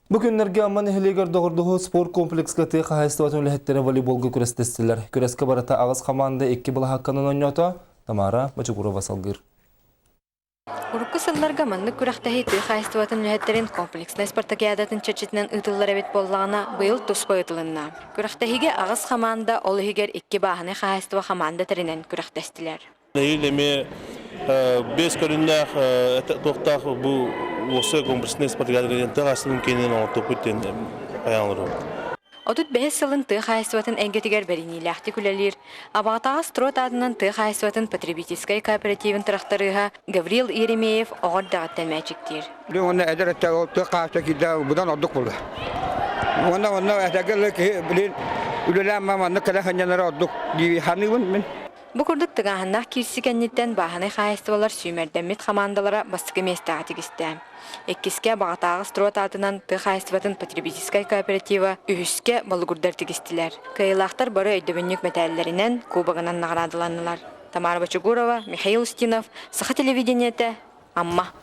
Бу күннэргэ Амма нэһилиэгэр Доҕордоһуу спорт комплекска тыа хаһаайыстыбатын үлэһиттэрэ волейболга күрэстэстилэр. Күрэскэ барыта аҕыс хамаанда икки былаһаакканан оонньоото. Тамара Бочугурова салгыыр. Урукку сылларга маннык күрэхтэһии тыа хаһаайыстыбатын үлэһиттэрин комплекснай спартакиадатын чэрчитинэн ыытыллар эбит буоллаҕына, быйыл туспа ыытылынна. Күрэхтэһиигэ аҕыс хамаанда, ол иһигэр икки бааһынай хаһаайыстыба хамаанда тэринэн күрэхтэстилэр. Эһиил эмиэ биэс көрүннээх туохтаах бу уопсай комплекснай спартакиада тыа хаһаайыстыбатын киинин оҥортуохпут диэн айан олоробут. 35 сылын тыа хаһаайыстыбатын эйгэтигэр бэриниилээхтик үлэлиир Абаҕатааҕы Строд аатынан тыа хаһаайыстыбатын потребительскай кооперативын тырахтарыыһа Гаврил Еремеев оҕо эрдэҕиттэн мээчиктиир. Уонна эдэр өттө ол тыа хаһаайыстыба киирдэ быдан ордук буолла. Уонна онно этэргэ дылы киһи билин үлэлээн маннык кэлэ сынньанара ордук дии саныыбын мин. Бу курдук тыҥааһыннаах киирсии кэнниттэн бааһынай хаһаайыстыбалар сүүмэрдэммит хамаандалара бастакы миэстэҕэ тигистэ. Иккискэ Баҕатааҕы Строд аатынан тыа хаһаайыстыбатын потребительскай кооператива, үһүскэ Болугурдар тигистилэр. Кыайыылаахтар бары өйдөбүнньүк мэтээллэринэн, кубогынан наҕараадаланнылар. Тамара Бочугурова, Михаил Устинов, Саха телевидениетэ, Амма.